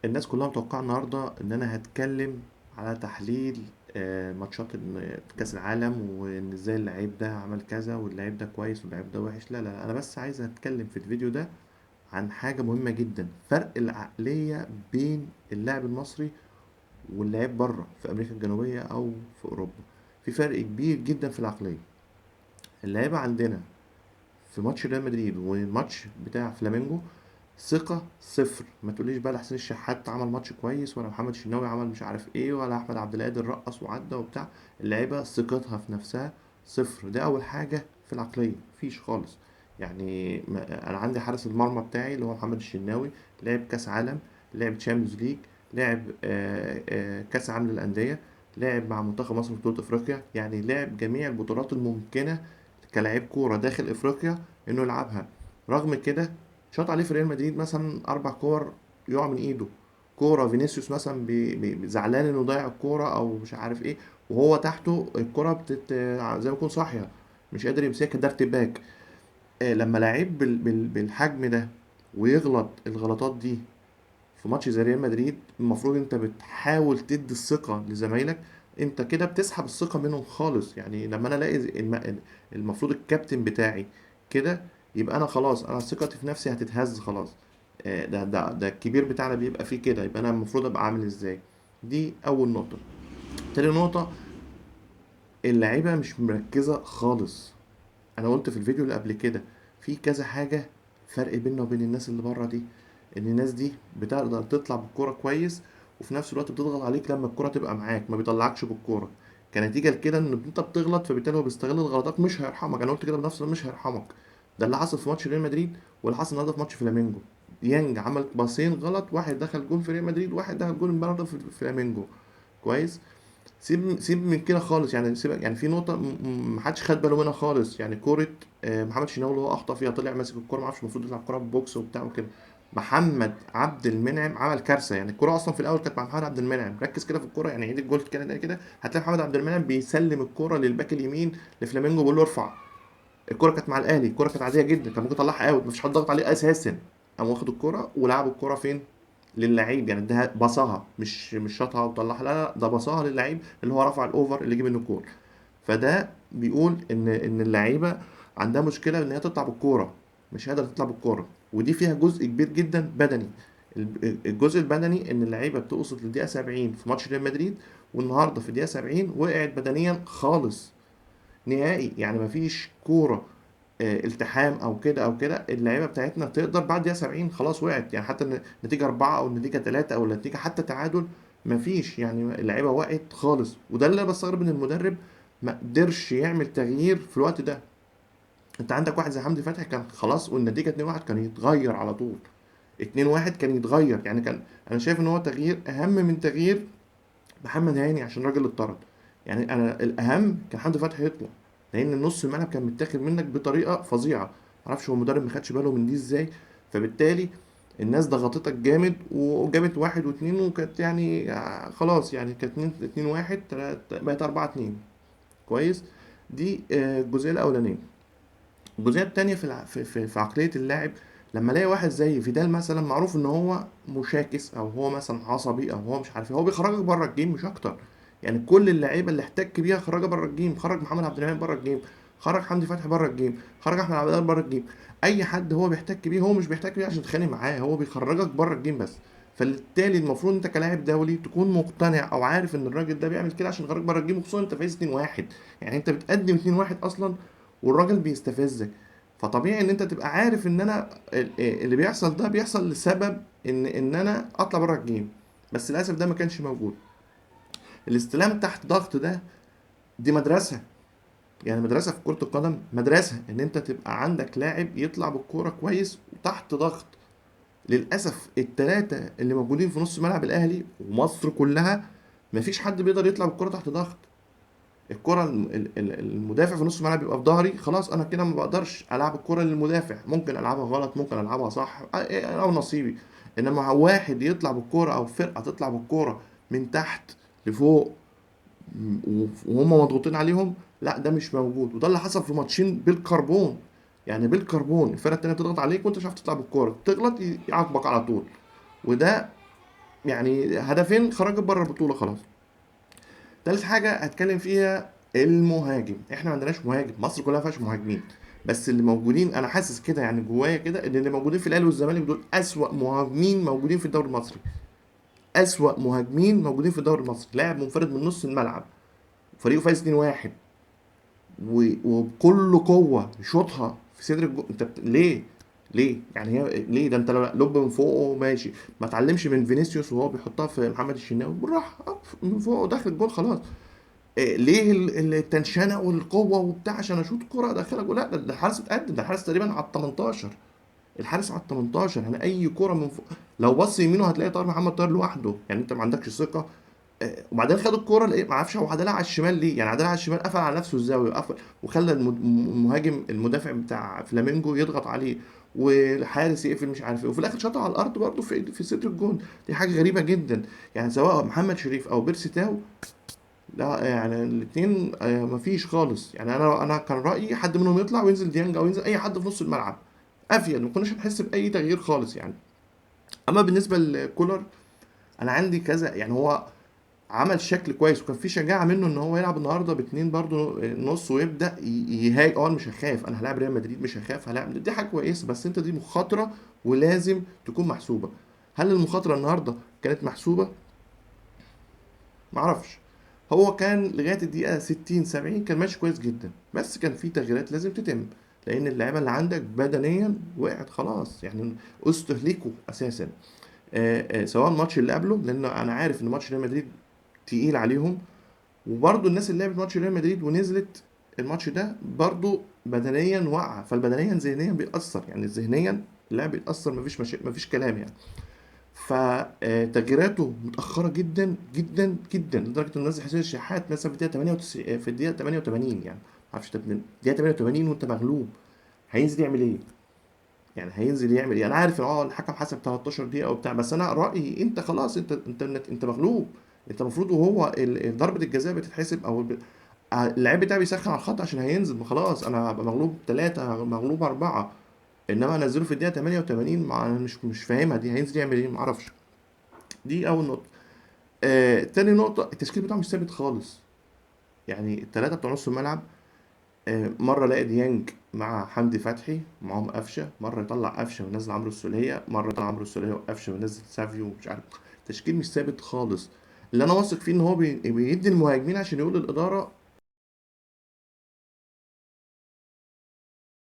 الناس كلها متوقعة النهاردة إن أنا هتكلم على تحليل ماتشات كأس العالم، وإن إزاي اللعيب ده عمل كذا واللعيب ده كويس واللعيب ده وحش. لا لا، أنا بس عايز أتكلم في الفيديو ده عن حاجة مهمة جدا، فرق العقلية بين اللاعب المصري واللاعب بره في أمريكا الجنوبية أو في أوروبا. في فرق كبير جدا في العقلية. اللعيبة عندنا في ماتش ريال مدريد والماتش بتاع فلامينجو ثقة صفر. ما تقوليش بقى لا حسين الشحات عمل ماتش كويس، ولا محمد الشناوي عمل مش عارف ايه، ولا احمد عبد القادر رقص وعدى وبتاع. اللعيبة ثقتها في نفسها صفر. ده اول حاجة في العقلية، مفيش خالص. انا عندي حارس المرمى بتاعي اللي هو محمد الشناوي، لعب كاس عالم، لعب Champions League، لعب كاس عالم للأندية، لعب مع منتخب مصر في بطولة افريقيا، يعني لعب جميع البطولات الممكنة كلاعب كورة داخل افريقيا انه يلعبها. رغم كده شاط عليه في ريال مدريد مثلا 4 كور يقع من ايده، كورة فينيسيوس مثلا زعلان انه ضيع الكورة او مش عارف ايه، وهو تحته الكورة زي ما يكون صاحية مش قادر يمسكها، ده ارتباك. لما لعيب بالحجم ده ويغلط الغلطات دي في ماتش زي ريال مدريد، المفروض انت بتحاول تدي الثقة لزمايلك، انت كده بتسحب الثقة منهم خالص. لما انا الاقي المفروض الكابتن بتاعي كده، يبقى انا خلاص، انا ثقتي في نفسي هتتهز خلاص. ده الكبير بتاعنا بيبقى فيه كده، يبقى انا المفروض ابقى عامل ازاي؟ دي اول نقطة. تاني نقطة، اللعيبة مش مركزة خالص. انا قلت في الفيديو اللي قبل كده في كذا حاجة فرق بيننا وبين الناس اللي بره دي، ان الناس دي بتقدر تطلع بالكورة كويس، وفي نفس الوقت بتضغط عليك لما الكورة تبقى معاك، ما بيطلعكش بالكورة. كنتيجة لكده ان انت بتغلط، فبالتالي هو بيستغل غلطاتك، مش هيرحمك. انا قلت كده بنفسه، مش هيرحمك. ده اللي حصل في ماتش ريال مدريد، واللي حصل النهارده في ماتش فلامينجو. ديانج عمل باصين غلط، واحد دخل جون في ريال مدريد، واحد دخل جون النهارده في فلامينجو. كويس، سيب من كده خالص. سيب، في نقطة محدش خد باله منها خالص، كورة، محمد الشناوي اللي هو أخطأ فيها، طلع ماسك الكورة، ما اعرفش المفروض يطلع الكورة ببوكس وبتاع وكده. محمد عبد المنعم عمل كارثة. الكورة أصلاً في الأول كانت مع محمد عبد المنعم، ركز كده في الكورة، عيد الجول كده كده، هتلاقي محمد عبد المنعم بيسلم الكورة للباك اليمين لفلامينجو، بيقول له ارفع. الكورة كانت مع الأهلي، الكورة كانت عادية جداً، كان ممكن يطلعها اوت، مفيش حد ضغط عليه أساساً. قام واخد الكورة ولعب الكورة فين؟ للعيب، ده بصاها، مش شاطها وطلعها، لا لا، ده بصاها للعيب اللي هو رفع الاوفر اللي جه منه الكورة. فده بيقول ان اللعيبة عندها مشكلة ان هي تطلع بالكورة، مش قادرة تطلع بالكورة، ودي فيها جزء كبير جدا بدني. الجزء البدني ان اللعيبة بتوصل للدقيقه 70 في ماتش ريال مدريد، والنهارده في الدقيقة 70 وقعت بدنيا خالص نهائي. مفيش كورة، التحام او كده او كده، اللعيبة بتاعتنا تقدر بعد دقيقة 70 خلاص وقعت. حتى النتيجة 4 او النتيجة 3 او النتيجة حتى تعادل، مفيش، اللعيبة وقعت خالص. وده اللي انا بستغرب ان المدرب ما قدرش يعمل تغيير في الوقت ده. انت عندك واحد زي حمدي فتحي كان خلاص، والنتيجة 2-1 كان يتغير على طول، 2-1 كان يتغير. انا شايف ان هو تغيير اهم من تغيير محمد هاني عشان راجل اتطرد. انا الاهم كان حمدي فتحي يطلع، لان نص الملعب كان متاخد منك بطريقة فظيعة، معرفش هو المدرب ما خدش باله من دي ازاي. فبالتالي الناس ضغطتك جامد وجابت 1 واتنين، وكانت خلاص، كانت 2-1، 3، بقت 4-2. كويس، دي الجزئية الاولانية. الجزئية التانية في عقلية اللاعب، لما الاقي واحد زي فيدال مثلا معروف ان هو مشاكس، او هو مثلا عصبي، او هو مش عارف ايه، هو بيخرجك بره ال game مش اكتر. كل اللعيبة اللي احتك بيها خرجها بره ال game، خرج محمد عبد المنعم بره ال game، خرج حمدي فتحي بره ال game، خرج احمد عبد القادر بره ال game. اي حد هو بيحتك بيه، هو مش بيحتك بيه عشان يتخانق معاه، هو بيخرجك بره ال game بس. فبالتالي المفروض انت كلاعب دولي تكون مقتنع او عارف ان الراجل ده بيعمل كده عشان يخرجك بره ال game، وخصوصا انت فايز 2-1، انت بتقدم 2-1 اصلا والراجل بيستفزك. فطبيعي ان انت تبقى عارف ان انا اللي بيحصل ده بيحصل لسبب ان انا اطلع بره ال game، بس للاسف ده ما كانش موجود. الاستلام تحت ضغط ده، دي مدرسة، مدرسة في كرة القدم، مدرسة ان انت تبقى عندك لاعب يطلع بالكورة كويس وتحت ضغط. للأسف التلاتة اللي موجودين في نص ملعب الأهلي ومصر كلها مفيش حد بيقدر يطلع بالكورة تحت ضغط. الكرة المدافع في نص الملعب بيبقى في ظهري، خلاص انا كده ما بقدرش العب الكرة للمدافع، ممكن العبها غلط، ممكن العبها صح، او نصيبي. انما واحد يطلع بالكورة او فرقة تطلع بالكورة من تحت لفوق وهم مضغوطين عليهم، لا ده مش موجود. وده اللي حصل في ماتشين بالكربون، بالكربون الفرقة التانية بتضغط عليك وانت مش عارف تطلع بالكورة، تغلط يعاقبك على طول. وده يعني هدفين خرجت بره البطولة خلاص. تالت حاجة هتكلم فيها المهاجم. احنا ما عندناش مهاجم، مصر كلها ما فيهاش مهاجمين، بس اللي موجودين انا حاسس كده يعني جوايا كده ان اللي موجودين في الاهلي والزمالك دول اسوأ مهاجمين موجودين في الدوري المصري. اسوأ مهاجمين موجودين في الدوري المصري. لاعب منفرد من نص الملعب، فريقه فايز 2-1 وبكل قوة يشوطها في صدر الجو. انت ليه؟ ليه؟ يعني هي ليه ده؟ انت لو لب من فوقه ماشي، ما اتعلمش من فينيسيوس وهو بيحطها في محمد الشناوي بالراحة من فوقه داخل الجول خلاص. إيه ليه التنشنه والقوه وبتاع عشان اشوط كره ادخلها جول؟ لا، ده الحارس اتقدم، ده الحارس تقريبا على ال 18، الحارس على ال 18. يعني اي كره من فوق لو بص يمينه هتلاقي طاهر محمد طاهر لوحده، يعني انت ما عندكش ثقة. وبعدين خد الكورة لقيت ما اعرفش هو عدلها على الشمال ليه، يعني عدلها على الشمال قفل على نفسه الزاوية، قفل وخلى المهاجم المدافع بتاع فلامينجو يضغط عليه والحارس يقفل مش عارف ايه، وفي الاخر شاطها على الارض برده في صدر الجون. دي حاجة غريبة جدا، يعني سواء محمد شريف او بيرسي تاو، لا يعني الاثنين مفيش خالص. يعني انا كان رايي حد منهم يطلع وينزل ديانج او ينزل اي حد في نص الملعب افيد، ما كناش هنحس باي تغيير خالص يعني. اما بالنسبة لكولر انا عندي كذا، يعني هو عمل شكل كويس وكان في شجاعة منه ان هو يلعب النهارده باتنين برضو نص ويبدا يهاجم. انا مش هخاف، انا هلاعب ريال مدريد مش هخاف، هلاعب، دي حاجة كويسة، بس انت دي مخاطره ولازم تكون محسوبة. هل المخاطرة النهارده كانت محسوبة؟ معرفش. هو كان لغاية الدقيقة 60 70 كان ماشي كويس جدا، بس كان في تغييرات لازم تتم، لان اللعيبة اللي عندك بدنيا وقعت خلاص، يعني استهلكوا اساسا. سواء الماتش اللي قبله، لان انا عارف ان ماتش ريال مدريد تقيل عليهم، وبرده الناس اللي لعبت ماتش ريال مدريد ونزلت الماتش ده برده بدنيا واقعه، فالبدنيا ذهنيا بيأثر، يعني ذهنيا اللاعب بيتأثر، مفيش كلام يعني. فتغييراته متأخرة جدا جدا جدا، لدرجة إنه نزل حسين الشحات مثلا في الدقيقة 98، في الدقيقة 88، يعني ما اعرفش انت الدقيقة 88 وأنت مغلوب هينزل يعمل إيه؟ يعني هينزل يعمل إيه؟ أنا عارف إن الحكم حسب 13 دقيقة وبتاع، بس أنا رأيي أنت خلاص، أنت مغلوب، أنت المفروض وهو ضربة الجزاء بتتحسب أو اللعيب بتاعي بيسخن على الخط عشان هينزل، ما خلاص أنا هبقى مغلوب 3، مغلوب 4، إنما أنزله في الدقيقة 88، ما أنا مش فاهمها دي، هينزل يعمل إيه؟ ما أعرفش. دي أول نقطة. تاني نقطة، التشكيل بتاعه مش ثابت خالص، يعني التلاتة بتوع نص الملعب، مرة لاقي ديانج مع حمدي فتحي معاهم قفشة، مرة يطلع قفشة وينزل عمرو السولية، مرة يطلع عمرو السولية وقفشة وينزل سافيو ومش عارف، تشكيل مش ثابت خالص. اللي أنا واثق فيه إن هو بيدي المهاجمين عشان يقول للإدارة